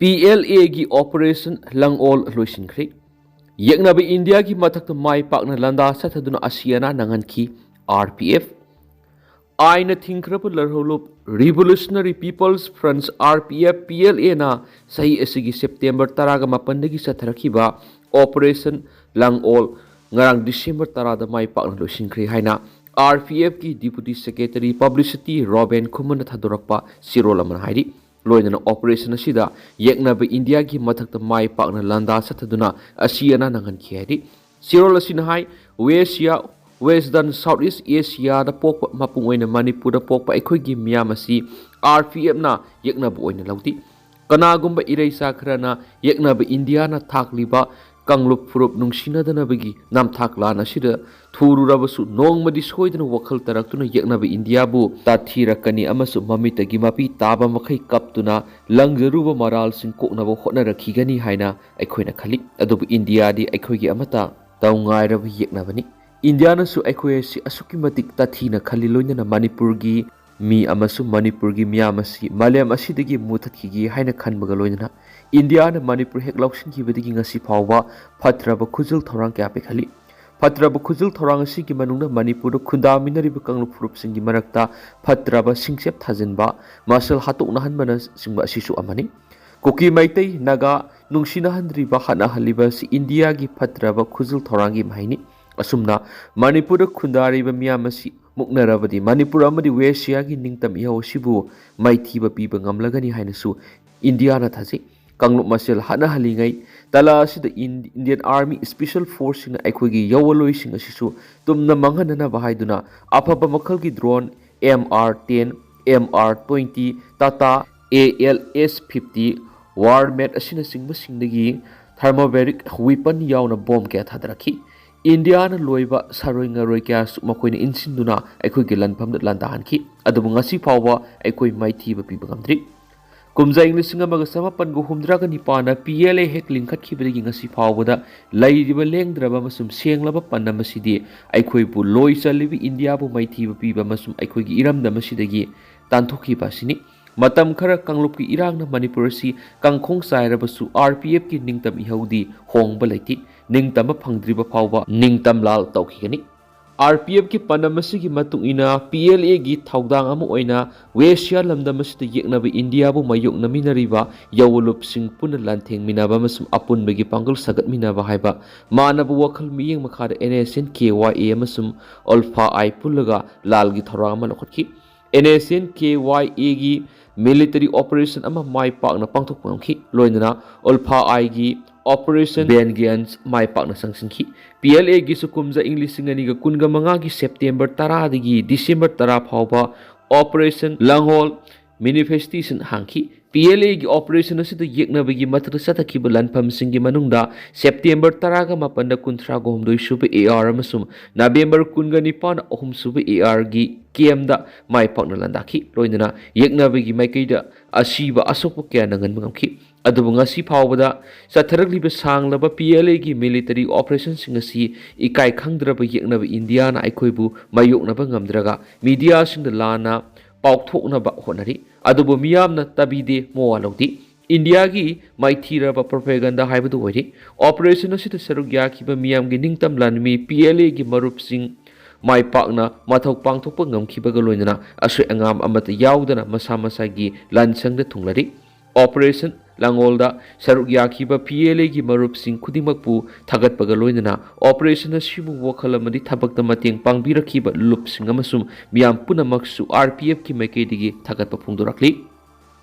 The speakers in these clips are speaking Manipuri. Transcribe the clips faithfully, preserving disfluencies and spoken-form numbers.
ꯄꯤ ꯑꯦꯜ ꯑꯦꯒꯤ ꯑꯣꯄꯔꯦꯁꯟ ꯂꯥꯡꯑꯣꯜ ꯂꯣꯏꯁꯤꯟꯈ꯭ꯔꯦ꯫ ꯌꯦꯛꯅꯕ ꯏꯟꯗꯤꯌꯥꯒꯤ ꯃꯊꯛꯇ ꯃꯥꯏ ꯄꯥꯛꯅ ꯂꯥꯟꯗꯥ ꯆꯠꯊꯗꯨꯅ ꯑꯁꯤ ꯑꯅꯥ ꯅꯪꯍꯟꯈꯤ꯫ R P F. ꯑꯥꯏꯟꯅ ꯊꯤꯡꯈ꯭ꯔꯕ ꯂꯔꯍꯧꯂꯨꯞ Revolutionary People's Front, R P F, P L A ꯅ ꯆꯍꯤ ꯑꯁꯤꯒꯤ ꯁꯦꯞꯇꯦꯝꯕꯔ ꯇꯔꯥꯒ ꯃꯥꯄꯟꯗꯒꯤ ꯆꯠꯊꯔꯛꯈꯤꯕ ꯑꯣꯄꯔꯦꯁꯟ ꯂꯥꯡꯑꯣꯜ ꯉꯔꯥꯡ ꯗꯤꯁꯦꯝꯕꯔ ꯇꯔꯥꯗ ꯃꯥꯏ ꯄꯥꯛꯅ ꯂꯣꯏꯁꯤꯟꯈ꯭ꯔꯦ ꯍꯥꯏꯅ R P F ꯀꯤ Deputy Secretary Publicity ꯔꯣꯕꯦꯟ ꯈꯨꯃꯟꯅ ꯊꯥꯗꯣꯔꯛꯄ ꯆꯦꯔꯣꯜ ꯑꯃꯅ ꯍꯥꯏꯔꯤ꯫ ꯂꯣꯏꯅꯅ ꯑꯣꯄꯔꯦꯁꯟ ꯑꯁꯤꯗ ꯌꯦꯛꯅꯕ ꯏꯟꯗꯤꯌꯥꯒꯤ ꯃꯊꯛꯇ ꯃꯥꯏ ꯄꯥꯛꯅ ꯂꯥꯟꯗꯥ ꯆꯠꯊꯗꯨꯅ ꯑꯁꯤ ꯑꯅꯥ ꯅꯪꯍꯟꯈꯤ ꯍꯥꯏꯔꯤ꯫ ꯆꯦꯔꯣꯜ ꯑꯁꯤꯅ ꯍꯥꯏ, West Asia, Western Southeast Asiaꯗ ꯄꯣꯛꯄ, ꯃꯄꯨꯡ ꯑꯣꯏꯅ ꯃꯅꯤꯄꯨꯔꯗ ꯄꯣꯛꯄ ꯑꯩꯈꯣꯏꯒꯤ ꯃꯤꯌꯥꯝ ꯑꯁꯤ R P F ꯅ ꯌꯦꯛꯅꯕ ꯑꯣꯏꯅ ꯂꯧꯗꯦ꯫ ꯀꯅꯥꯒꯨꯝꯕ ꯏꯔꯩꯆꯥ ꯈꯔꯅ ꯌꯦꯛꯅꯕ ꯏꯟꯗꯤꯌꯥꯅ ꯊꯥꯛꯂꯤꯕ ꯀꯥꯡꯂꯨꯞ ꯐꯨꯔꯨꯞ ꯅꯨꯡꯁꯤꯅꯗꯅꯕꯒꯤ ꯅꯝꯊꯥꯛ ꯂꯥꯟ ꯑꯁꯤꯗ ꯊꯨꯔꯨꯔꯕꯁꯨ, ꯅꯣꯡꯃꯗꯤ ꯁꯣꯏꯗꯅ ꯋꯥꯈꯜ ꯇꯥꯔꯛꯇꯨꯅ ꯌꯦꯛꯅꯕ ꯏꯟꯗꯤꯌꯥꯕꯨ ꯇꯥꯊꯤꯔꯛꯀꯅꯤ ꯑꯃꯁꯨꯡ ꯃꯃꯤꯠꯇꯒꯤ ꯃꯄꯤ ꯇꯥꯕ ꯃꯈꯩ ꯀꯞꯇꯨꯅ ꯂꯪꯖꯔꯨꯕ ꯃꯔꯥꯜꯁꯤꯡ ꯀꯣꯛꯅꯕ ꯍꯣꯠꯅꯔꯛꯈꯤꯒꯅꯤ ꯍꯥꯏꯅ ꯑꯩꯈꯣꯏꯅ ꯈꯜꯂꯤ꯫ ꯑꯗꯨꯕꯨ ꯏꯟꯗꯤꯌꯥꯗꯤ ꯑꯩꯈꯣꯏꯒꯤ ꯑꯃꯠꯇ ꯇꯧ ꯉꯥꯏꯔꯕ ꯌꯦꯛꯅꯕꯅꯤ꯫ ꯏꯟꯗꯤꯌꯥꯅꯁꯨ ꯑꯩꯈꯣꯏ ꯑꯁꯤ ꯑꯁꯨꯛꯀꯤ ꯃꯇꯤꯛ ꯇꯥꯊꯤꯅ ꯈꯜꯂꯤ, ꯂꯣꯏꯅꯅ ꯃꯅꯤꯄꯨꯔꯒꯤ ꯃꯤ ꯑꯃꯁꯨꯡ ꯃꯅꯤꯄꯨꯔꯒꯤ ꯃꯤꯌꯥꯝ ꯑꯁꯤ ꯃꯥꯂꯦꯝ ꯑꯁꯤꯗꯒꯤ ꯃꯨꯊꯠꯈꯤꯒꯦ ꯍꯥꯏꯅ ꯈꯟꯕꯒ ꯂꯣꯏꯅꯅ ꯏꯟꯗꯤꯌꯥꯅ ꯃꯅꯤꯄꯨꯔ ꯍꯦꯛ ꯂꯧꯁꯤꯟꯈꯤꯕꯗꯒꯤ ꯉꯁꯤ ꯐꯥꯎꯕ ꯐꯠꯇ꯭ꯔꯕ ꯈꯨꯖꯤꯜ ꯊꯧꯔꯥꯡ ꯀꯌꯥ ꯄꯥꯏꯈꯠꯂꯤ꯫ ꯐꯠꯇ꯭ꯔꯕ ꯈꯨꯖꯤꯜ ꯊꯧꯔꯥꯡ ꯑꯁꯤꯒꯤ ꯃꯅꯨꯡꯗ ꯃꯅꯤꯄꯨꯔꯗ ꯈꯨꯟꯗꯥꯃꯤꯟꯅꯔꯤꯕ ꯀꯥꯡꯂꯨꯞ ꯐꯨꯔꯨꯞꯁꯤꯡꯒꯤ ꯃꯔꯛꯇ ꯐꯠꯇ꯭ꯔꯕ ꯁꯤꯡꯆꯦꯞ ꯊꯥꯖꯤꯟꯕ, ꯃꯁꯜ ꯍꯥꯠꯇꯣꯛꯅꯍꯟꯕꯅꯆꯤꯡꯕ ꯑꯁꯤꯁꯨ ꯑꯃꯅꯤ꯫ ꯀꯨꯀꯤ, ꯃꯩꯇꯩ, ꯅꯥꯒꯥ ꯅꯨꯡꯁꯤꯅꯍꯟꯗ꯭ꯔꯤꯕ, ꯍꯥꯠꯅꯍꯜꯂꯤꯕ ꯑꯁꯤ ꯏꯟꯗꯤꯌꯥꯒꯤ ꯐꯠꯇ꯭ꯔꯕ ꯈꯨꯖꯤꯜ ꯊꯧꯔꯥꯡꯒꯤ ꯃꯍꯩꯅꯤ꯫ ꯑꯁꯨꯝꯅ ꯃꯅꯤꯄꯨꯔꯗ ꯈꯨꯟꯗꯥꯔꯤꯕ ꯃꯤꯌꯥꯝ ꯑꯁꯤ ꯃꯨꯛꯅꯔꯕꯗꯤ ꯃꯅꯤꯄꯨꯔ ꯑꯃꯗꯤ ꯋꯦꯁꯤꯌꯥꯒꯤ ꯅꯤꯡꯇꯝ ꯏꯍꯧ ꯑꯁꯤꯕꯨ ꯃꯥꯏꯊꯤꯕ ꯄꯤꯕ ꯉꯝꯂꯒꯅꯤ ꯍꯥꯏꯅꯁꯨ ꯏꯟꯗꯤꯌꯥꯅ ꯊꯥꯖꯩ꯫ ꯀꯥꯡꯂꯨꯞ ꯃꯁꯦꯜ ꯍꯥꯠꯅꯍꯜꯂꯤꯉꯩ ꯇꯥꯂꯥ ꯑꯁꯤꯗ ꯏꯟ-, Indian Army Special Forceꯁꯤꯡꯅ ꯑꯩꯈꯣꯏꯒꯤ ꯌꯥꯑꯣꯟꯂꯣꯏꯁꯤꯡ ꯑꯁꯤꯁꯨ ꯇꯨꯝꯅ ꯃꯥꯡꯍꯟꯅꯅꯕ ꯍꯥꯏꯗꯨꯅ ꯑꯐꯕ ꯃꯈꯜꯒꯤ drone M R ten, M R twenty, Tata A L S fifty, Warmat ꯑꯁꯤꯅꯆꯤꯡꯕꯁꯤꯡꯗꯒꯤ thermobaric weapon ꯌꯥꯎꯅ ꯕꯣꯝ ꯀꯌꯥ ꯊꯥꯗꯔꯛꯈꯤ꯫ ꯏꯟꯗꯤꯌꯥꯅ ꯂꯣꯏꯕ ꯁꯥꯔꯣꯏ ꯉꯥꯔꯣꯏ ꯀꯌꯥꯁꯨ ꯃꯈꯣꯏꯅ ꯏꯟꯁꯤꯟꯗꯨꯅ ꯑꯩꯈꯣꯏꯒꯤ ꯂꯥꯟꯐꯝꯗ ꯂꯥꯟꯗꯥꯍꯟꯈꯤ꯫ ꯑꯗꯨꯕꯨ ꯉꯁꯤ ꯐꯥꯎꯕ ꯑꯩꯈꯣꯏ ꯃꯥꯏꯊꯤꯕ ꯄꯤꯕ ꯉꯝꯗ꯭ꯔꯤ꯫ ꯀꯨꯝꯖꯥ ꯏꯪ ꯂꯤꯁꯤꯡ ꯑꯃꯒ ꯆꯃꯥꯄꯟꯒ ꯍꯨꯝꯗ꯭ꯔꯥꯒ ꯅꯤꯄꯥꯟꯗ P L A ꯍꯦꯛ ꯂꯤꯡꯈꯠꯈꯤꯕꯗꯒꯤ ꯉꯁꯤ ꯐꯥꯎꯕꯗ ꯂꯩꯔꯤꯕ ꯂꯦꯡꯗ꯭ꯔꯕ ꯑꯃꯁꯨꯡ ꯁꯦꯡꯂꯕ ꯄꯥꯟꯗꯝ ꯑꯁꯤꯗꯤ ꯑꯩꯈꯣꯏꯕꯨ ꯂꯣꯏ ꯆꯜꯂꯤꯕ ꯏꯟꯗꯤꯌꯥꯕꯨ ꯃꯥꯏꯊꯤꯕ ꯄꯤꯕ ꯑꯃꯁꯨꯡ ꯑꯩꯈꯣꯏꯒꯤ ꯏꯔꯝꯗꯝ ꯑꯁꯤꯗꯒꯤ ꯇꯥꯟꯊꯣꯛꯈꯤꯕ ꯑꯁꯤꯅꯤ꯫ ꯃꯇꯝ ꯈꯔ ꯀꯥꯡꯂꯨꯞꯀꯤ ꯏꯔꯥꯡꯅ ꯃꯅꯤꯄꯨꯔ ꯑꯁꯤ ꯀꯥꯡꯈꯣꯡ ꯆꯥꯏꯔꯕꯁꯨ, RPFꯀꯤ ꯅꯤꯡꯇꯝ ꯏꯍꯧꯗꯤ ꯍꯣꯡꯕ ꯂꯩꯇꯦ꯫ ꯅꯤꯡꯇꯝꯕ ꯐꯪꯗ꯭ꯔꯤꯕ ꯐꯥꯎꯕ ꯅꯤꯡꯇꯝ ꯂꯥꯜ ꯇꯧꯈꯤꯒꯅꯤ꯫ RPFꯀꯤ ꯄꯥꯟꯗꯝ ꯑꯁꯤꯒꯤ ꯃꯇꯨꯡ ꯏꯟꯅ, PLAꯒꯤ ꯊꯧꯗꯥꯡ ꯑꯃ ꯑꯣꯏꯅ ꯋꯦꯁꯤꯌꯥ ꯂꯝꯗꯝ ꯑꯁꯤꯗ ꯌꯦꯛꯅꯕ ꯏꯟꯗꯤꯌꯥꯕꯨ ꯃꯥꯌꯣꯛꯅꯃꯤꯟꯅꯔꯤꯕ ꯌꯥꯑꯣꯟꯂꯨꯞꯁꯤꯡ ꯄꯨꯟꯅ ꯂꯥꯟꯊꯦꯡꯃꯤꯟꯅꯕ ꯑꯃꯁꯨꯡ ꯑꯄꯨꯟꯕꯒꯤ ꯄꯥꯡꯒꯜ ꯁꯥꯒꯠꯃꯤꯟꯅꯕ ꯍꯥꯏꯕ ꯃꯥꯟꯅꯕ ꯋꯥꯈꯜ ꯃꯤꯠꯌꯦꯡ ꯃꯈꯥꯗ NSCN-KYA ꯑꯃꯁꯨꯡ ULFA-I ꯄꯨꯜꯂꯒ ꯂꯥꯜꯒꯤ ꯊꯧꯔꯥꯡ ꯑꯃ ꯂꯧꯈꯠꯈꯤ꯫ NSCN-KYAꯒꯤ military operation ꯑꯃ ꯃꯥꯏ ꯄꯥꯛꯅ ꯄꯥꯡꯊꯣꯛꯄ ꯉꯝꯈꯤ꯫ ꯂꯣꯏꯅꯅ ULFA-Iꯒꯤ Operation Vengeance ꯃꯥꯏ ꯄꯥꯛꯅ ꯆꯪꯁꯤꯟꯈꯤ꯫ PLAꯒꯤꯁꯨ ꯀꯨꯝꯖꯥ ꯏꯪ ꯂꯤꯁꯤꯡ ꯑꯅꯤꯒ ꯀꯨꯟꯒ ꯃꯉꯥꯒꯤ September ꯇꯔꯥꯗꯒꯤ December ꯇꯔꯥ ꯐꯥꯎꯕ Operation ꯂꯥꯡꯍꯣꯜ manifestation ꯍꯥꯡꯈꯤ꯫ PLAꯒꯤ operation ꯑꯁꯤꯗ ꯌꯦꯛꯅꯕꯒꯤ ꯃꯊꯛꯇ ꯆꯠꯊꯈꯤꯕ ꯂꯥꯟꯐꯝꯁꯤꯡꯒꯤ ꯃꯅꯨꯡꯗ September ꯇꯔꯥꯒ ꯃꯥꯄꯟꯗ ꯀꯨꯟꯊ꯭ꯔꯥꯒ ꯍꯨꯝꯗꯣꯏ ꯁꯨꯕ AR ꯑꯃꯁꯨꯡ November ꯀꯨꯟꯒ ꯅꯤꯄꯥꯟ ꯑꯍꯨꯝ ꯁꯨꯕ ARꯒꯤ campꯗ ꯃꯥꯏ ꯄꯥꯛꯅ ꯂꯥꯟꯗꯥꯈꯤ꯫ ꯂꯣꯏꯅꯅ ꯌꯦꯛꯅꯕꯒꯤ ꯃꯥꯏꯀꯩꯗ ꯑꯁꯤꯕ ꯑꯁꯣꯛꯄ ꯀꯌꯥ ꯅꯪꯍꯟꯕ ꯉꯝꯈꯤ꯫ ꯑꯗꯨꯕꯨ ꯉꯁꯤ ꯐꯥꯎꯕꯗ ꯆꯠꯊꯔꯛꯂꯤꯕ ꯁꯥꯡꯂꯕ PLAꯒꯤ military operationꯁꯤꯡ ꯑꯁꯤ ꯏꯀꯥꯏ ꯈꯪꯗ꯭ꯔꯕ ꯌꯦꯛꯅꯕ ꯏꯟꯗꯤꯌꯥꯅ ꯑꯩꯈꯣꯏꯕꯨ ꯃꯥꯌꯣꯛꯅꯕ ꯉꯝꯗ꯭ꯔꯒ mediaꯁꯤꯡꯗ ꯂꯥꯟꯅ ꯄꯥꯎꯊꯣꯛꯅꯕ ꯍꯣꯠꯅꯔꯤ꯫ ꯑꯗꯨꯕꯨ ꯃꯤꯌꯥꯝꯅ ꯇꯥꯕꯤꯗꯦ, ꯃꯋꯥ ꯂꯧꯗꯦ꯫ ꯏꯟꯗꯤꯌꯥꯒꯤ ꯃꯥꯏꯊꯤꯔꯕ propaganda ꯍꯥꯏꯕꯗꯨ ꯑꯣꯏꯔꯤ꯫ Operation ꯑꯁꯤꯗ ꯁꯔꯨꯛ ꯌꯥꯈꯤꯕ ꯃꯤꯌꯥꯝꯒꯤ ꯅꯤꯡꯇꯝ ꯂꯥꯟꯃꯤ PLAꯒꯤ ꯃꯔꯨꯞꯁꯤꯡ ꯃꯥꯏ ꯄꯥꯛꯅ ꯃꯊꯧ ꯄꯥꯡꯊꯣꯛꯄ ꯉꯝꯈꯤꯕꯒ ꯂꯣꯏꯅꯅ ꯑꯁꯣꯏ ꯑꯉꯥꯝ ꯑꯃꯠꯇ ꯌꯥꯎꯗꯅ ꯃꯁꯥ ꯃꯁꯥꯒꯤ ꯂꯥꯟꯁꯪꯗ ꯊꯨꯡꯂꯔꯤ꯫ Operation ꯂꯥꯡꯒꯣꯜꯗ ꯁꯔꯨꯛ ꯌꯥꯈꯤꯕ PLAꯒꯤ ꯃꯔꯨꯞꯁꯤꯡ ꯈꯨꯗꯤꯡꯃꯛꯄꯨ ꯊꯥꯒꯠꯄꯒ ꯂꯣꯏꯅꯅ operation ꯑꯁꯤꯕꯨ ꯋꯥꯈꯜ ꯑꯃꯗꯤ ꯊꯕꯛꯇ ꯃꯇꯦꯡ ꯄꯥꯡꯕꯤꯔꯛꯈꯤꯕ ꯂꯨꯞꯁꯤꯡ ꯑꯃꯁꯨꯡ ꯃꯤꯌꯥꯝ ꯄꯨꯝꯅꯃꯛꯁꯨ RPFꯀꯤ ꯃꯥꯏꯀꯩꯗꯒꯤ ꯊꯥꯒꯠꯄ ꯐꯣꯡꯗꯣꯔꯛꯂꯤ꯫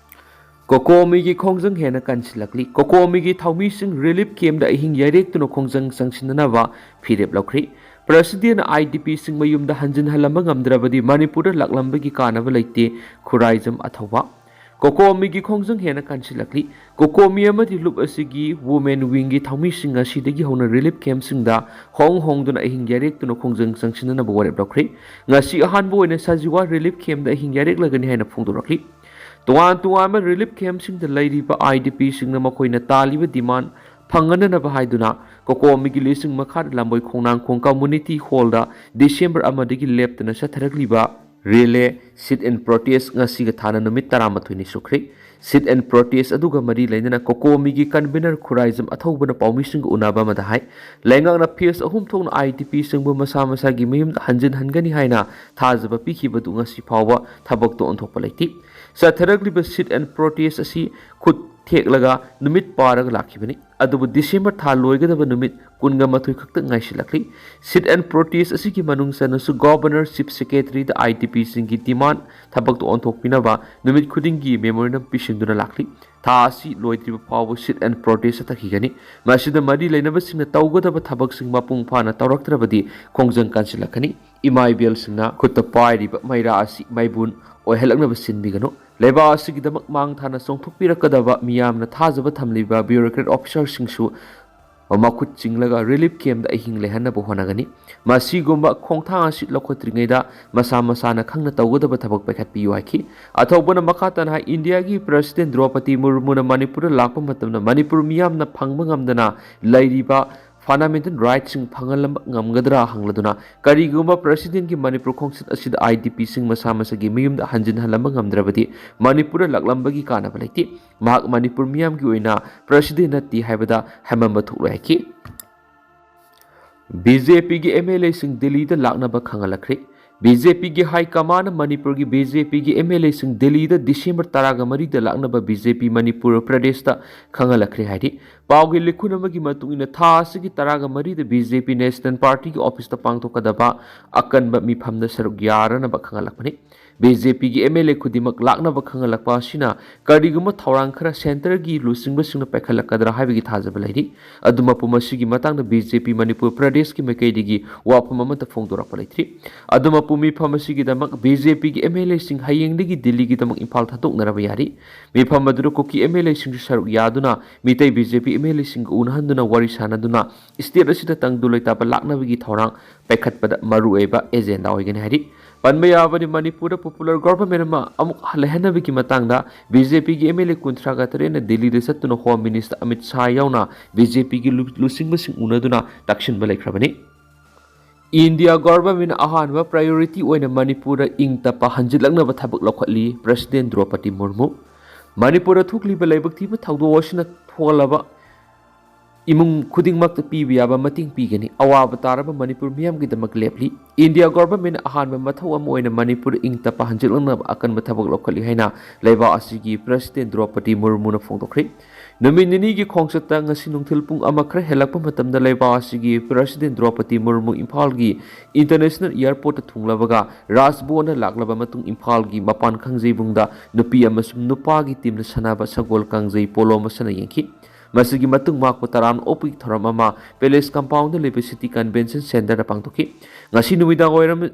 ꯀꯣꯀꯣꯃꯤꯒꯤ ꯈꯣꯡꯖꯪ ꯍꯦꯟꯅ ꯀꯟꯁꯤꯜꯂꯛꯂꯤ꯫ ꯀꯣꯀꯣꯃꯤꯒꯤ ꯊꯧꯃꯤꯁꯤꯡ relief campꯗ ꯑꯍꯤꯡ ꯌꯥꯏꯔꯦꯛꯇꯨꯅ ꯈꯣꯡꯖꯪ ꯆꯪꯁꯤꯟꯅꯅꯕ ꯐꯤꯔꯦꯞ ꯂꯧꯈ꯭ꯔꯤ꯫ Presidentꯅ IDPꯁꯤꯡ ꯃꯌꯨꯝꯗ ꯍꯟꯖꯤꯟꯍꯜꯂꯝꯕ ꯉꯝꯗ꯭ꯔꯕꯗꯤ ꯃꯅꯤꯄꯨꯔꯗ ꯂꯥꯛꯂꯝꯕꯒꯤ ꯀꯥꯟꯅꯕ ꯂꯩꯇꯦ, ꯈꯨꯔꯥꯏꯖꯝ ꯑꯊꯧꯕ꯫ ꯀꯣꯀꯣꯃꯤꯒꯤ ꯈꯣꯡꯖꯪ ꯍꯦꯟꯅ ꯀꯟꯁꯤꯜꯂꯛꯂꯤ꯫ ꯀꯣꯀꯣꯃꯤ ꯑꯃꯗꯤ ꯂꯨꯞ ꯑꯁꯤꯒꯤ women wingꯒꯤ ꯊꯧꯃꯤꯁꯤꯡ ꯉꯁꯤꯗꯒꯤ ꯍꯧꯅ relief campꯁꯤꯡꯗ ꯍꯣꯡ ꯍꯣꯡꯗꯨꯅ ꯑꯍꯤꯡ ꯌꯥꯏꯔꯦꯛꯇꯨꯅ ꯈꯣꯡꯖꯪ ꯆꯪꯁꯤꯟꯅꯅꯕ ꯋꯥꯔꯦꯞ ꯂꯧꯈ꯭ꯔꯦ꯫ ꯉꯁꯤ ꯑꯍꯥꯟꯕ ꯑꯣꯏꯅ ꯁꯖꯤꯋꯥ relief campꯗ ꯑꯍꯤꯡ ꯌꯥꯏꯔꯦꯛꯂꯒꯅꯤ ꯍꯥꯏꯅ ꯐꯣꯡꯗꯣꯔꯛꯂꯤ꯫ ꯇꯣꯉꯥꯟ ꯇꯣꯉꯥꯟꯕ relief campꯁꯤꯡꯗ ꯂꯩꯔꯤꯕ IDPꯁꯤꯡꯅ ꯃꯈꯣꯏꯅ ꯇꯥꯜꯂꯤꯕ demand ꯐꯪꯍꯟꯅꯅꯕ ꯍꯥꯏꯗꯨꯅ ꯀꯣꯀꯣꯃꯤꯒꯤ ꯂꯤꯁꯤꯡ ꯃꯈꯥꯗ ꯂꯝꯕꯣꯏ ꯈꯣꯡꯅꯥꯡꯈꯣꯡ community hallꯗ December ꯑꯃꯗꯒꯤ ꯂꯦꯞꯇꯅ ꯆꯠꯊꯔꯛꯂꯤꯕ Relay sit-in protest ꯉꯁꯤꯒ ꯊꯥꯅ ꯅꯨꯃꯤꯠ ꯇꯔꯥꯃꯥꯊꯣꯏꯅꯤ ꯁꯨꯈ꯭ꯔꯦ꯫ Sit-in protest ꯑꯗꯨꯒ ꯃꯔꯤ ꯂꯩꯅꯅ ꯀꯣꯀꯣꯃꯤꯒꯤ convener ꯈꯨꯔꯥꯏꯖꯝ ꯑꯊꯧꯕꯅ ꯄꯥꯎꯃꯤꯁꯤꯡꯒ ꯎꯅꯕ ꯑꯃꯗ ꯍꯥꯏ, ꯂꯩꯉꯥꯛꯅ phase ꯑꯍꯨꯝ ꯊꯣꯛꯅ IDPꯁꯤꯡꯕꯨ ꯃꯁꯥ ꯃꯁꯥꯒꯤ ꯃꯌꯨꯝꯗ ꯍꯟꯖꯤꯟꯍꯟꯒꯅꯤ ꯍꯥꯏꯅ ꯊꯥꯖꯕ ꯄꯤꯈꯤꯕꯗꯨ ꯉꯁꯤ ꯐꯥꯎꯕ ꯊꯕꯛꯇ ꯑꯣꯟꯊꯣꯛꯄ ꯂꯩꯇꯦ꯫ ꯆꯠꯊꯔꯛꯂꯤꯕ sit-in protest ꯑꯁꯤ ꯈꯨꯠ ꯊꯦꯛꯂꯒ ꯅꯨꯃꯤꯠ ꯄꯥꯔꯒ ꯂꯥꯛꯈꯤꯕꯅꯤ꯫ ꯑꯗꯨꯕꯨ ꯗꯤꯁꯦꯝꯕꯔ ꯊꯥ ꯂꯣꯏꯒꯗꯕ ꯅꯨꯃꯤꯠ ꯀꯨꯟꯒ ꯃꯥꯊꯣꯏ ꯈꯛꯇ ꯉꯥꯏꯁꯤꯜꯂꯛꯂꯤ꯫ Sit-in protest ꯑꯁꯤꯒꯤ ꯃꯅꯨꯡ ꯆꯟꯅꯁꯨ Governor, Chief Secretaryꯗ IDPꯁꯤꯡꯒꯤ demand ꯊꯕꯛꯇ ꯑꯣꯟꯊꯣꯛꯄꯤꯅꯕ ꯅꯨꯃꯤꯠ ꯈꯨꯗꯤꯡꯒꯤ memorandum ꯄꯤꯁꯤꯟꯗꯨꯅ ꯂꯥꯛꯂꯤ꯫ ꯊꯥ ꯑꯁꯤ ꯂꯣꯏꯗ꯭ꯔꯤꯕ ꯐꯥꯎꯕ sit-in protest ꯆꯠꯊꯈꯤꯒꯅꯤ꯫ ꯃꯁꯤꯗ ꯃꯔꯤ ꯂꯩꯅꯕꯁꯤꯡꯅ ꯇꯧꯒꯗꯕ ꯊꯕꯛꯁꯤꯡ ꯃꯄꯨꯡ ꯐꯥꯅ ꯇꯧꯔꯛꯇ꯭ꯔꯕꯗꯤ ꯈꯣꯡꯖꯪ ꯀꯟꯁꯤꯜꯂꯛꯀꯅꯤ꯫ ꯏꯃꯥ ꯏꯕꯦꯜꯁꯤꯡꯅ ꯈꯨꯠꯇ ꯄꯥꯏꯔꯤꯕ ꯃꯩꯔꯥ ꯑꯁꯤ ꯃꯩꯕꯨꯟ ꯑꯣꯏꯍꯜꯂꯛꯅꯕ ꯁꯤꯟꯕꯤꯒꯅꯨ꯫ ꯂꯩꯕꯥꯛ ꯑꯁꯤꯒꯤꯗꯃꯛ ꯃꯥꯡ ꯊꯥꯅ ꯆꯣꯡꯊꯣꯛꯄꯤꯔꯛꯀꯗꯕ, ꯃꯤꯌꯥꯝꯅ ꯊꯥꯖꯕ ꯊꯝꯂꯤꯕ bureaucrat officerꯁꯤꯡꯁꯨ ꯃꯈꯨꯠ ꯆꯤꯡꯂꯒ relief campꯗ ꯑꯍꯤꯡ ꯂꯩꯍꯟꯅꯕ ꯍꯣꯠꯅꯒꯅꯤ꯫ ꯃꯁꯤꯒꯨꯝꯕ ꯈꯣꯡꯊꯥꯡ ꯑꯁꯤ ꯂꯧꯈꯠꯇ꯭ꯔꯤꯉꯩꯗ ꯃꯁꯥ ꯃꯁꯥꯅ ꯈꯪꯅ ꯇꯧꯒꯗꯕ ꯊꯕꯛ ꯄꯥꯏꯈꯠꯄꯤꯌꯨ ꯍꯥꯏꯈꯤ꯫ ꯑꯊꯧꯕꯅ ꯃꯈꯥ ꯇꯥꯅ ꯍꯥꯏ, ꯏꯟꯗꯤꯌꯥꯒꯤ President ꯗ꯭ꯔꯧꯄꯗꯤ ꯃꯨꯔꯃꯨꯅ ꯃꯅꯤꯄꯨꯔꯗ ꯂꯥꯛꯄ ꯃꯇꯝꯗ ꯃꯅꯤꯄꯨꯔ ꯃꯤꯌꯥꯝꯅ ꯐꯪꯕ ꯉꯝꯗꯅ ꯂꯩꯔꯤꯕ fundamental rightꯁꯤꯡ ꯐꯪꯍꯜꯂꯝꯕ ꯉꯝꯒꯗ꯭ꯔꯥ ꯍꯪꯂꯗꯨꯅ, ꯀꯔꯤꯒꯨꯝꯕ Presidentꯀꯤ ꯃꯅꯤꯄꯨꯔ ꯈꯣꯡꯆꯠ ꯑꯁꯤꯗ IDPꯁꯤꯡ ꯃꯁꯥ ꯃꯁꯥꯒꯤ ꯃꯌꯨꯝꯗ ꯍꯟꯖꯤꯟꯍꯜꯂꯝꯕ ꯉꯝꯗ꯭ꯔꯕꯗꯤ ꯃꯅꯤꯄꯨꯔꯗ ꯂꯥꯛꯂꯝꯕꯒꯤ ꯀꯥꯟꯅꯕ ꯂꯩꯇꯦ꯫ ꯃꯍꯥꯛ ꯃꯅꯤꯄꯨꯔ ꯃꯤꯌꯥꯝꯒꯤ ꯑꯣꯏꯅ President ꯅꯠꯇꯦ ꯍꯥꯏꯕꯗ ꯍꯦꯃꯝꯕ ꯊꯣꯛꯂꯣꯏ ꯍꯥꯏꯈꯤ꯫ BJPꯒꯤ MLAꯁꯤꯡ ꯗꯤꯜꯂꯤꯗ ꯂꯥꯛꯅꯕ ꯈꯪꯍꯜꯂꯛꯈ꯭ꯔꯦ꯫ BJPꯒꯤ High Commandꯅ ꯃꯅꯤꯄꯨꯔꯒꯤ BJPꯒꯤ MLAꯁꯤꯡ ꯗꯤꯜꯂꯤꯗ ꯗꯤꯁꯦꯝꯕꯔ ꯇꯔꯥꯒ ꯃꯔꯤꯗ ꯂꯥꯛꯅꯕ BJP ꯃꯅꯤꯄꯨꯔ ꯄ꯭ꯔꯗꯦꯁꯇ ꯈꯪꯍꯜꯂꯛꯈ꯭ꯔꯦ ꯍꯥꯏꯔꯤ꯫ ꯄꯥꯎꯒꯤ ꯂꯤꯈꯨꯟ ꯑꯃꯒꯤ ꯃꯇꯨꯡ ꯏꯟꯅ ꯊꯥ ꯑꯁꯤꯒꯤ ꯇꯔꯥꯒ ꯃꯔꯤꯗ BJP National Partyꯒꯤ officeꯇ ꯄꯥꯡꯊꯣꯛꯀꯗꯕ ꯑꯀꯟꯕ ꯃꯤꯐꯝꯗ ꯁꯔꯨꯛ ꯌꯥꯔꯅꯕ ꯈꯪꯍꯜꯂꯛꯄꯅꯤ꯫ BJPꯒꯤ MLA ꯈꯨꯗꯤꯡꯃꯛ ꯂꯥꯛꯅꯕ ꯈꯪꯍꯜꯂꯛꯄ ꯑꯁꯤꯅ ꯀꯔꯤꯒꯨꯝꯕ ꯊꯧꯔꯥꯡ ꯈꯔ centreꯒꯤ ꯂꯨꯆꯤꯡꯕꯁꯤꯡꯅ ꯄꯥꯏꯈꯠꯂꯛꯀꯗ꯭ꯔꯥ ꯍꯥꯏꯕꯒꯤ ꯊꯥꯖꯕ ꯂꯩꯔꯤ꯫ ꯑꯗꯨꯃꯛꯄꯨ ꯃꯁꯤꯒꯤ ꯃꯇꯥꯡꯗ BJP ꯃꯅꯤꯄꯨꯔ ꯄ꯭ꯔꯗꯦꯁꯀꯤ ꯃꯥꯏꯀꯩꯗꯒꯤ ꯋꯥꯐꯝ ꯑꯃꯠꯇ ꯐꯣꯡꯗꯣꯔꯛꯄ ꯂꯩꯇ꯭ꯔꯤ꯫ ꯑꯗꯨꯃꯛꯄꯨ ꯃꯤꯐꯝ ꯑꯁꯤꯒꯤꯗꯃꯛ BJPꯒꯤ MLAꯁꯤꯡ ꯍꯌꯦꯡꯗꯒꯤ ꯗꯤꯜꯂꯤꯒꯤꯗꯃꯛ ꯏꯝꯐꯥꯜ ꯊꯥꯗꯣꯛꯅꯔꯕ ꯌꯥꯔꯤ꯫ ꯃꯤꯐꯝ ꯑꯗꯨꯗ ꯀꯨꯀꯤ MLAꯁꯤꯡꯁꯨ ꯁꯔꯨꯛ ꯌꯥꯗꯨꯅ ꯃꯤꯇꯩ BJP MLAꯁꯤꯡꯒ ꯎꯅꯍꯟꯗꯨꯅ ꯋꯥꯔꯤ ꯁꯥꯅꯗꯨꯅ state ꯑꯁꯤꯗ ꯇꯪꯗꯨ ꯂꯩꯇꯥꯕ ꯂꯥꯛꯅꯕꯒꯤ ꯊꯧꯔꯥꯡ ꯄꯥꯏꯈꯠꯄꯗ ꯃꯔꯨꯑꯣꯏꯕ agenda ꯑꯣꯏꯒꯅꯤ ꯍꯥꯏꯔꯤ꯫ ꯄꯟꯕ ꯌꯥꯕꯗꯤ, ꯃꯅꯤꯄꯨꯔꯗ popular government ꯑꯃ ꯑꯃꯨꯛ ꯂꯩꯍꯟꯅꯕꯒꯤ ꯃꯇꯥꯡꯗ BJPꯒꯤ MLA ꯀꯨꯟꯊ꯭ꯔꯥꯒ ꯇꯔꯦꯠꯅ ꯗꯤꯜꯂꯤꯗ ꯆꯠꯇꯨꯅ Home Minister ꯑꯃꯤꯠ ꯁꯥꯍ ꯌꯥꯎꯅ BJPꯒꯤ ꯂꯨ-, ꯂꯨꯆꯤꯡꯕꯁꯤꯡ ꯎꯅꯗꯨꯅ ꯇꯛꯁꯤꯟꯕ ꯂꯩꯈ꯭ꯔꯕꯅꯤ꯫ ꯏꯟꯗꯤꯌꯥ ꯒꯣꯚꯔꯟꯃꯦꯟꯠꯅ ꯑꯍꯥꯟꯕ ꯄ꯭ꯔꯥꯏꯌꯣꯔꯤꯇꯤ ꯑꯣꯏꯅ ꯃꯅꯤꯄꯨꯔꯗ ꯏꯪ ꯇꯞꯄ ꯍꯟꯖꯤꯜꯂꯛꯅꯕ ꯊꯕꯛ ꯂꯧꯈꯠꯂꯤ꯫ ꯄ꯭ꯔꯁꯤꯗꯦꯟꯠ ꯗ꯭ꯔꯧꯄꯗꯤ ꯃꯨꯔꯃꯨ꯫ ꯃꯅꯤꯄꯨꯔꯗ ꯊꯣꯛꯂꯤꯕ ꯂꯥꯏꯕꯛ ꯊꯤꯕ ꯊꯧꯗꯣꯛ ꯑꯁꯤꯅ ꯊꯣꯛꯍꯜꯂꯕ ꯏꯃꯨꯡ ꯈꯨꯗꯤꯡꯃꯛꯇ ꯄꯤꯕ ꯌꯥꯕ ꯃꯇꯦꯡ ꯄꯤꯒꯅꯤ꯫ ꯑꯋꯥꯕ ꯇꯥꯔꯕ ꯃꯅꯤꯄꯨꯔ ꯃꯤꯌꯥꯝꯒꯤꯗꯃꯛ ꯂꯦꯞꯂꯤ꯫ ꯏꯟꯗꯤꯌꯥ ꯒꯣꯚꯔꯟꯃꯦꯟꯠꯅ ꯑꯍꯥꯟꯕ ꯃꯊꯧ ꯑꯃ ꯑꯣꯏꯅ ꯃꯅꯤꯄꯨꯔꯗ ꯏꯪ ꯇꯞꯄ ꯍꯟꯖꯤꯜꯂꯛꯅꯕ ꯑꯀꯟꯕ ꯊꯕꯛ ꯂꯧꯈꯠꯂꯤ ꯍꯥꯏꯅ ꯂꯩꯕꯥꯛ ꯑꯁꯤꯒꯤ ꯄ꯭ꯔꯁꯤꯗꯦꯟꯠ ꯗ꯭ꯔꯧꯄꯗꯤ ꯃꯨꯔꯃꯨꯅ ꯐꯣꯡꯗꯣꯛꯈ꯭ꯔꯦ꯫ ꯅꯨꯃꯤꯠ ꯅꯤꯅꯤꯒꯤ ꯈꯣꯡꯆꯠꯇ ꯉꯁꯤ ꯅꯨꯡꯊꯤꯜ ꯄꯨꯡ ꯑꯃ ꯈꯔ ꯍꯦꯜꯂꯛꯄ ꯃꯇꯝꯗ ꯂꯩꯕꯥꯛ ꯑꯁꯤꯒꯤ ꯄ꯭ꯔꯁꯤꯗꯦꯟꯠ ꯗ꯭ꯔꯧꯄꯗꯤ ꯃꯨꯔꯃꯨ ꯏꯝꯐꯥꯜꯒꯤ ꯏꯟꯇꯔꯅꯦꯁꯅꯦꯜ ꯑꯦꯌꯔꯄꯣꯔꯠꯇ ꯊꯨꯡꯂꯕꯒ ꯔꯥꯖꯚꯕꯟꯗ ꯂꯥꯛꯂꯕ ꯃꯇꯨꯡ ꯏꯝꯐꯥꯜꯒꯤ ꯃꯄꯥꯟ ꯀꯥꯡꯖꯩꯕꯨꯡꯗ ꯅꯨꯄꯤ ꯑꯃꯁꯨꯡ ꯅꯨꯄꯥꯒꯤ ꯇꯤꯝꯅ ꯁꯥꯟꯅꯕ ꯁꯒꯣꯜ ꯀꯥꯡꯖꯩ ꯄꯣꯂꯣ ꯃꯁꯥꯟꯅ ꯌꯦꯡꯈꯤ꯫ ꯃꯁꯤꯒꯤ ꯃꯇꯨꯡ ꯃꯍꯥꯛꯄꯨ ꯇꯔꯥꯝꯅ ꯑꯣꯛꯄꯒꯤ ꯊꯧꯔꯝ ꯑꯃ ꯄꯦꯂꯦꯁ ꯀꯝꯄꯥꯎꯟꯗ ꯂꯩꯕ ꯁꯤꯇꯤ ꯀꯟꯚꯦꯟꯁꯟ ꯁꯦꯟꯇꯔꯗ ꯄꯥꯡꯊꯣꯛꯈꯤ꯫ ꯉꯁꯤ ꯅꯨꯃꯤꯗꯥꯡ ꯋꯥꯏꯔꯝ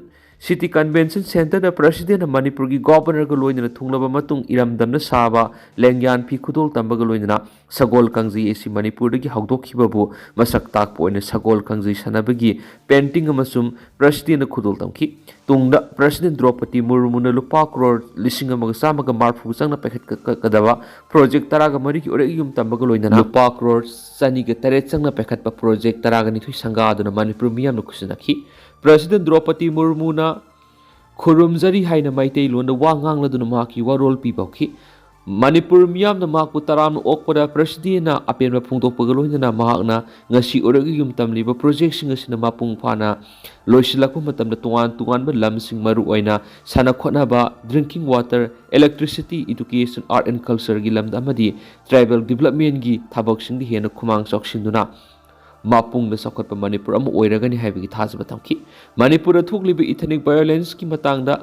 ꯁꯤꯇꯤ ꯀꯟꯚꯦꯟꯁꯟ ꯁꯦꯟꯇꯔꯗ ꯄ꯭ꯔꯁꯤꯗꯦꯟꯠꯅ ꯃꯅꯤꯄꯨꯔꯒꯤ ꯒꯣꯚꯔꯅꯔꯒ ꯂꯣꯏꯅꯅ ꯊꯨꯡꯂꯕ ꯃꯇꯨꯡ ꯏꯔꯝꯗꯝꯅ ꯁꯥꯕ ꯂꯦꯡꯌꯥꯟ ꯐꯤ ꯈꯨꯗꯣꯜ ꯇꯝꯕꯒ ꯂꯣꯏꯅꯅ ꯁꯒꯣꯜ ꯀꯥꯡꯖꯩ ꯑꯁꯤ ꯃꯅꯤꯄꯨꯔꯗꯒꯤ ꯍꯧꯗꯣꯛꯈꯤꯕꯕꯨ ꯃꯁꯛ ꯇꯥꯛꯄ ꯑꯣꯏꯅ ꯁꯒꯣꯜ ꯀꯥꯡꯖꯩ ꯁꯥꯟꯅꯕꯒꯤ ꯄꯦꯟꯇꯤꯡ ꯑꯃꯁꯨꯡ ꯄ꯭ꯔꯁꯤꯗꯦꯟꯠꯅ ꯈꯨꯗꯣꯜ ꯇꯝꯈꯤ꯫ ꯇꯨꯡꯗ ꯄ꯭ꯔꯁꯤꯗꯦꯟꯠ ꯗ꯭ꯔꯧꯄꯗꯤ ꯃꯨꯔꯃꯨꯅ ꯂꯨꯄꯥ ꯀ꯭ꯔꯣꯔ ꯂꯤꯁꯤꯡ ꯑꯃꯒ ꯆꯥꯝꯃꯒ ꯃꯔꯐꯨ ꯆꯪꯅ ꯄꯥꯏꯈꯠꯀꯗꯕ ꯄ꯭ꯔꯣꯖꯦꯛ ꯇꯔꯥꯒ ꯃꯔꯤꯒꯤ ꯎꯔꯛ ꯌꯨꯝ ꯇꯝꯕꯒ ꯂꯣꯏꯅꯅ ꯂꯨꯄꯥ ꯀ꯭ꯔꯣꯔ ꯆꯅꯤꯒ ꯇꯔꯦꯠ ꯆꯪꯅ ꯄꯥꯏꯈꯠꯄ ꯄ꯭ꯔꯣꯖꯦꯛ ꯇꯔꯥꯒ ꯅꯤꯊꯣꯏ ꯁꯪꯒꯥꯗꯨꯅ ꯃꯅꯤꯄꯨꯔ ꯃꯤꯌꯥꯝꯅ ꯈꯨꯠꯁꯤꯟꯅꯈꯤ꯫ ꯄ꯭ꯔꯁꯤꯗꯦꯟꯠ ꯗ꯭ꯔꯧꯄꯗꯤ ꯃꯨꯔꯃꯨꯅ ꯈꯨꯔꯨꯝꯖꯔꯤ ꯍꯥꯏꯅ ꯃꯩꯇꯩꯂꯣꯟꯗ ꯋꯥ ꯉꯥꯡꯂꯗꯨꯅ ꯃꯍꯥꯛꯀꯤ ꯋꯥꯔꯣꯜ ꯄꯤꯕ ꯍꯧꯈꯤ꯫ ꯃꯅꯤꯄꯨꯔ ꯃꯤꯌꯥꯝꯅ ꯃꯍꯥꯛꯄꯨ ꯇꯔꯥꯝꯅ ꯑꯣꯛꯄꯗ ꯄ꯭ꯔꯁꯤꯗꯦꯟꯠꯅ ꯑꯄꯦꯟꯕ ꯐꯣꯡꯗꯣꯛꯄꯒ ꯂꯣꯏꯅꯅ ꯃꯍꯥꯛꯅ ꯉꯁꯤ ꯎꯔꯛ ꯌꯨꯝ ꯇꯝꯂꯤꯕ ꯄ꯭ꯔꯣꯖꯦꯛꯁꯤꯡ ꯑꯁꯤꯅ ꯃꯄꯨꯡ ꯐꯥꯅ ꯂꯣꯏꯁꯤꯜꯂꯛꯄ ꯃꯇꯝꯗ ꯇꯣꯉꯥꯟ ꯇꯣꯉꯥꯟꯕ ꯂꯝꯁꯤꯡ, ꯃꯔꯨꯑꯣꯏꯅ ꯁꯥꯟꯅ ꯈꯣꯠꯅꯕ, drinking water, electricity, education, art and ꯀꯜꯆꯔꯒꯤ ꯂꯝꯗ ꯑꯃꯗꯤ ꯇ꯭ꯔꯥꯏꯕꯦꯜ ꯗꯤꯕꯂꯞꯃꯦꯟꯒꯤ ꯊꯕꯛꯁꯤꯡꯗ ꯍꯦꯟꯅ ꯈꯨꯃꯥꯡ ꯆꯥꯎꯁꯤꯟꯗꯨꯅ ꯃꯄꯨꯡꯗ ꯆꯥꯎꯈꯠꯄ ꯃꯅꯤꯄꯨꯔ ꯑꯃ ꯑꯣꯏꯔꯒꯅꯤ ꯍꯥꯏꯕꯒꯤ ꯊꯥꯖꯕ ꯊꯝꯈꯤ꯫ ꯃꯅꯤꯄꯨꯔꯗ ꯊꯣꯛꯂꯤꯕ ꯏꯊꯅꯤꯛ ꯚꯥꯏꯑꯣꯂꯦꯟꯁꯀꯤ ꯃꯇꯥꯡꯗ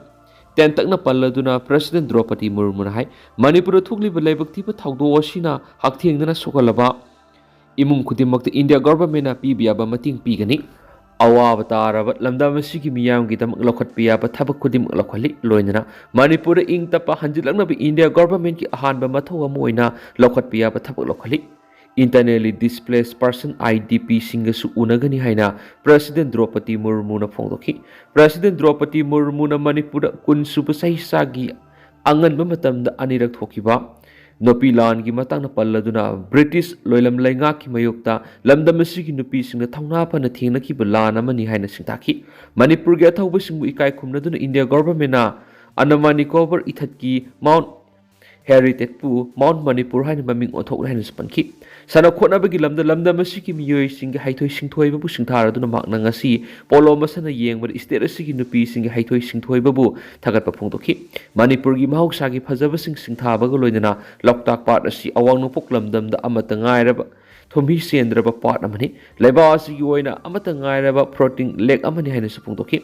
ꯇꯦꯟꯇꯛꯅ ꯄꯜꯂꯗꯨꯅ ꯄ꯭ꯔꯁꯤꯗꯦꯟꯠ ꯗ꯭ꯔꯧꯄꯗꯤ ꯃꯨꯔꯃꯨꯅ ꯍꯥꯏ, ꯃꯅꯤꯄꯨꯔꯗ ꯊꯣꯛꯂꯤꯕ ꯂꯥꯏꯕꯛ ꯊꯤꯕ ꯊꯧꯗꯣꯛ ꯑꯁꯤꯅ ꯍꯛꯊꯦꯡꯅꯅ ꯁꯣꯛꯍꯜꯂꯕ ꯏꯃꯨꯡ ꯈꯨꯗꯤꯡꯃꯛꯇ ꯏꯟꯗꯤꯌꯥ ꯒꯣꯚꯔꯟꯃꯦꯟꯠꯅ ꯄꯤꯕ ꯌꯥꯕ ꯃꯇꯦꯡ ꯄꯤꯒꯅꯤ꯫ ꯑꯋꯥꯕ ꯇꯥꯔꯕ ꯂꯝꯗꯝ ꯑꯁꯤꯒꯤ ꯃꯤꯌꯥꯝꯒꯤꯗꯃꯛ ꯂꯧꯈꯠꯄ ꯌꯥꯕ ꯊꯕꯛ ꯈꯨꯗꯤꯡꯃꯛ ꯂꯧꯈꯠꯂꯤ꯫ ꯂꯣꯏꯅꯅ ꯃꯅꯤꯄꯨꯔꯗ ꯏꯪ ꯇꯞꯄ ꯍꯟꯖꯤꯜꯂꯛꯅꯕ ꯏꯟꯗꯤꯌꯥ ꯒꯣꯚꯔꯟꯃꯦꯟꯠꯀꯤ ꯑꯍꯥꯟꯕ ꯃꯊꯧ ꯑꯃ ꯑꯣꯏꯅ ꯂꯧꯈꯠꯄ ꯌꯥꯕ ꯊꯕꯛ ꯂꯧꯈꯠꯂꯤ꯫ Internally displace person, I D ꯄꯤꯁꯤꯡꯒꯁꯨ ꯎꯅꯒꯅꯤ ꯍꯥꯏꯅ ꯄ꯭ꯔꯁꯤꯗꯦꯟꯠ ꯗ꯭ꯔꯧꯄꯗꯤ ꯃꯨꯔꯃꯨꯅ ꯐꯣꯡꯗꯣꯛꯈꯤ꯫ ꯄ꯭ꯔꯁꯤꯗꯦꯟꯠ ꯗ꯭ꯔꯧꯄꯗꯤ ꯃꯨꯔꯃꯨꯅ ꯃꯅꯤꯄꯨꯔꯗ ꯀꯨꯟ ꯁꯨꯕ ꯆꯍꯤꯆꯥꯒꯤ ꯑꯉꯟꯕ ꯃꯇꯝꯗ ꯑꯅꯤꯔꯛ ꯊꯣꯛꯈꯤꯕ ꯅꯨꯄꯤ ꯂꯥꯟꯒꯤ ꯃꯇꯥꯡꯗ ꯄꯜꯂꯗꯨꯅ ꯕ꯭ꯔꯤꯇꯤꯁ ꯂꯣꯏꯂꯝ ꯂꯩꯉꯥꯛꯀꯤ ꯃꯥꯌꯣꯛꯇ ꯂꯝꯗꯝ ꯑꯁꯤꯒꯤ ꯅꯨꯄꯤꯁꯤꯡꯅ ꯊꯧꯅꯥ ꯐꯅ ꯊꯦꯡꯅꯈꯤꯕ ꯂꯥꯟ ꯑꯃꯅꯤ ꯍꯥꯏꯅ ꯁꯤꯡꯊꯥꯈꯤ꯫ ꯃꯅꯤꯄꯨꯔꯒꯤ ꯑꯊꯧꯕꯁꯤꯡꯕꯨ ꯏꯀꯥꯏ ꯈꯨꯝꯅꯗꯨꯅ ꯏꯟꯗꯤꯌꯥ ꯒꯣꯚꯔꯟꯃꯦꯟꯅ ꯑꯟꯗꯃꯥꯟ ꯅꯤꯀꯣꯕꯔ ꯏꯊꯠꯀꯤ ꯃꯥꯎꯟ ꯍꯦꯔꯤꯇꯦꯠꯄꯨ ꯃꯥꯎꯟ ꯃꯅꯤꯄꯨꯔ ꯍꯥꯏꯅ ꯃꯃꯤꯡ ꯑꯣꯟꯊꯣꯛꯂꯦ ꯍꯥꯏꯅꯁꯨ ꯄꯟꯈꯤ꯫ ꯁꯥꯟꯅ ꯈꯣꯠꯅꯕꯒꯤ ꯂꯝꯗ ꯂꯝꯗꯝ ꯑꯁꯤꯒꯤ ꯃꯤꯑꯣꯏꯁꯤꯡꯒꯤ ꯍꯩꯊꯣꯏ ꯁꯤꯡꯊꯣꯏꯕꯕꯨ ꯁꯤꯡꯊꯥꯔꯗꯨꯅ ꯃꯍꯥꯛꯅ ꯉꯁꯤ ꯄꯣꯂꯣ ꯃꯁꯥꯟꯅ ꯌꯦꯡꯕꯗ ꯁ꯭ꯇꯦꯠ ꯑꯁꯤꯒꯤ ꯅꯨꯄꯤꯁꯤꯡꯒꯤ ꯍꯩꯊꯣꯏ ꯁꯤꯡꯊꯣꯏꯕꯕꯨ ꯊꯥꯒꯠꯄ ꯐꯣꯡꯗꯣꯛꯈꯤ꯫ ꯃꯅꯤꯄꯨꯔꯒꯤ ꯃꯍꯧꯁꯥꯒꯤ ꯐꯖꯕꯁꯤꯡ ꯁꯤꯡꯊꯥꯕꯒ ꯂꯣꯏꯅꯅ ꯂꯣꯛꯇꯥꯛ ꯄꯥꯠ ꯑꯁꯤ ꯑꯋꯥꯡ ꯅꯣꯡꯄꯣꯛ ꯂꯝꯗꯝꯗ ꯑꯃꯠꯇ ꯉꯥꯏꯔꯕ ꯊꯨꯝꯍꯤ ꯆꯦꯟꯗ꯭ꯔꯕ ꯄꯥꯠ ꯑꯃꯅꯤ꯫ ꯂꯩꯕꯥꯛ ꯑꯁꯤꯒꯤ ꯑꯣꯏꯅ ꯑꯃꯠꯇ ꯉꯥꯏꯔꯕ floating lake ꯑꯃꯅꯤ ꯍꯥꯏꯅꯁꯨ ꯐꯣꯡꯗꯣꯛꯈꯤ꯫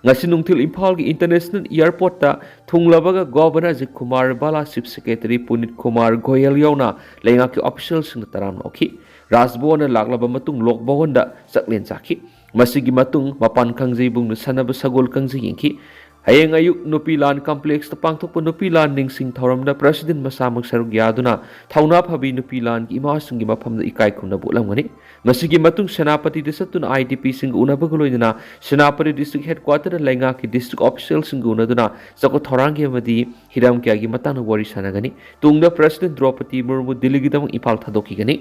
ꯉꯁꯤ ꯅꯨꯡꯊꯤꯜ ꯏꯝꯐꯥꯜꯒꯤ ꯏꯟꯇꯔꯅꯦꯁꯅꯦꯜ ꯏꯌꯥꯔꯄꯣꯔꯠꯇ ꯊꯨꯡꯂꯕꯒ governor Ajit Kumar Bhalla, chief secretary Puneet Kumar Goel ꯌꯥꯎꯅ ꯂꯩꯉꯥꯛꯀꯤ ꯑꯣꯐꯤꯁꯤꯌꯦꯜꯁꯤꯡꯅ ꯇꯔꯥꯝꯅ ꯑꯣꯛꯈꯤ꯫ ꯔꯥꯖꯚꯋꯟꯗ ꯂꯥꯛꯂꯕ ꯃꯇꯨꯡ ꯂꯣꯛ ꯚꯋꯟꯗ ꯆꯥꯛꯂꯦꯟ ꯆꯥꯈꯤ꯫ ꯃꯁꯤꯒꯤ ꯃꯇꯨꯡ ꯃꯄꯥꯟ ꯀꯥꯡꯖꯩꯕꯨꯡꯗ ꯁꯥꯟꯅꯕ ꯁꯒꯣꯜ ꯀꯥꯡꯖꯩ ꯌꯦꯡꯈꯤ꯫ ꯍꯌꯦꯡ ꯑꯌꯨꯛ ꯅꯨꯄꯤ ꯂꯥꯟ ꯀꯝꯄ꯭ꯂꯦꯛꯁꯇ ꯄꯥꯡꯊꯣꯛꯄ ꯅꯨꯄꯤ ꯂꯥꯟ ꯅꯤꯡꯁꯤꯡ ꯊꯧꯔꯝꯗ ꯄ꯭ꯔꯁꯤꯗꯦꯟ ꯃꯁꯥꯃꯛ ꯁꯔꯨꯛ ꯌꯥꯗꯨꯅ ꯊꯧꯅꯥ ꯐꯕꯤ ꯅꯨꯄꯤ ꯂꯥꯟꯒꯤ ꯏꯃꯥꯁꯤꯡꯒꯤ ꯃꯐꯝꯗ ꯏꯀꯥꯏ ꯈꯨꯝꯅꯕ ꯎꯠꯂꯝꯒꯅꯤ꯫ ꯃꯁꯤꯒꯤ ꯃꯇꯨꯡ ꯁꯦꯅꯥꯄꯇꯤꯗ ꯆꯠꯇꯨꯅ ꯑꯥꯏ ꯗꯤ ꯄꯤꯁꯤꯡꯒ ꯎꯅꯕꯒ ꯂꯣꯏꯅꯅ ꯁꯦꯅꯥꯄꯇꯤ ꯗꯤꯁꯇ꯭ꯔꯤꯛ ꯍꯦꯗꯀ꯭ꯋꯥꯇꯔꯗ ꯂꯩꯉꯥꯛꯀꯤ ꯗꯤꯁꯇ꯭ꯔꯤꯛ ꯑꯣꯐꯤꯁꯤꯌꯦꯜꯁꯤꯡꯒ ꯎꯅꯗꯨꯅ ꯆꯥꯎꯈꯠ ꯊꯧꯔꯥꯡꯒꯤ ꯑꯃꯗꯤ ꯍꯤꯔꯝ ꯀꯌꯥꯒꯤ ꯃꯇꯥꯡꯗ ꯋꯥꯔꯤ ꯁꯥꯟꯅꯒꯅꯤ꯫ ꯇꯨꯡꯗ ꯄ꯭ꯔꯁꯤꯗꯦꯟ ꯗ꯭ꯔꯧꯄꯗꯤ ꯃꯨꯔꯃꯨ ꯗꯤꯜꯂꯤꯒꯤꯗꯃꯛ ꯏꯝꯐꯥꯜ ꯊꯥꯗꯣꯛꯈꯤꯒꯅꯤ꯫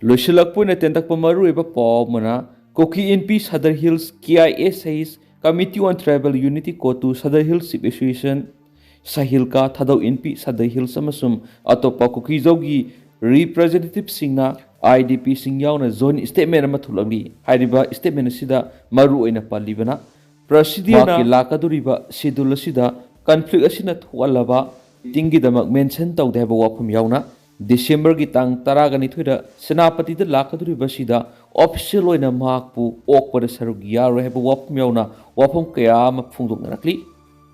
ꯂꯣꯏꯁꯤꯜꯂꯛꯄ ꯑꯣꯏꯅ ꯇꯦꯟꯇꯛꯄ ꯃꯔꯨꯑꯣꯏꯕ ꯄꯥꯎ ꯑꯃꯅ, Kuki Inpi Sadar hills, K I S H, Committee on Tribal Unity, COTU, Sadar hills chief association, ꯁꯍꯤꯜꯀꯥ, ꯊꯥꯗꯧ ꯏꯟꯄꯤ ꯁꯗꯔ ꯍꯤꯜꯁ ꯑꯃꯁꯨꯡ ꯑꯇꯣꯞꯄ ꯀꯨꯀꯤꯖꯧꯒꯤ ꯔꯤꯄ꯭ꯔꯖꯦꯟꯇꯦꯇꯤꯚꯁꯤꯡꯅ ꯑꯥꯏ ꯗꯤ ꯄꯤꯁꯤꯡ ꯌꯥꯎꯅ ꯖꯣꯏꯟ ꯁ꯭ꯇꯦꯠꯃꯦꯟ ꯑꯃ ꯊꯣꯛꯂꯛꯂꯤ꯫ ꯍꯥꯏꯔꯤꯕ ꯁ꯭ꯇꯦꯠꯃꯦꯟ ꯑꯁꯤꯗ ꯃꯔꯨꯑꯣꯏꯅ ꯄꯜꯂꯤꯕꯅ, ꯄ꯭ꯔꯁꯤꯗꯦꯟꯅ ꯃꯍꯥꯛꯀꯤ ꯂꯥꯛꯀꯗꯧꯔꯤꯕ ꯁꯦꯗꯨꯜ ꯑꯁꯤꯗ ꯀꯟꯐ꯭ꯂꯤꯛ ꯑꯁꯤꯅ ꯊꯣꯛꯍꯜꯂꯕ ꯃꯤꯇꯤꯡꯒꯤꯗꯃꯛ ꯃꯦꯟꯁꯟ ꯇꯧꯗꯦ ꯍꯥꯏꯕ ꯋꯥꯐꯝ ꯌꯥꯎꯅ, ꯗꯤꯁꯦꯝꯕꯔꯒꯤ ꯇꯥꯡ ꯇꯔꯥꯒ ꯅꯤꯊꯣꯏꯗ ꯁꯦꯅꯥꯄꯇꯤꯗ ꯂꯥꯛꯀꯗꯧꯔꯤꯕ ꯑꯁꯤꯗ ꯑꯣꯐꯤꯁꯤꯌꯦꯜ ꯑꯣꯏꯅ ꯃꯍꯥꯛꯄꯨ ꯑꯣꯛꯄꯗ ꯁꯔꯨꯛ ꯌꯥꯔꯣꯏ ꯍꯥꯏꯕ ꯋꯥꯐꯝ ꯌꯥꯎꯅ ꯋꯥꯐꯝ ꯀꯌꯥ ꯑꯃ ꯐꯣꯡꯗꯣꯛꯅꯔꯛꯂꯤ꯫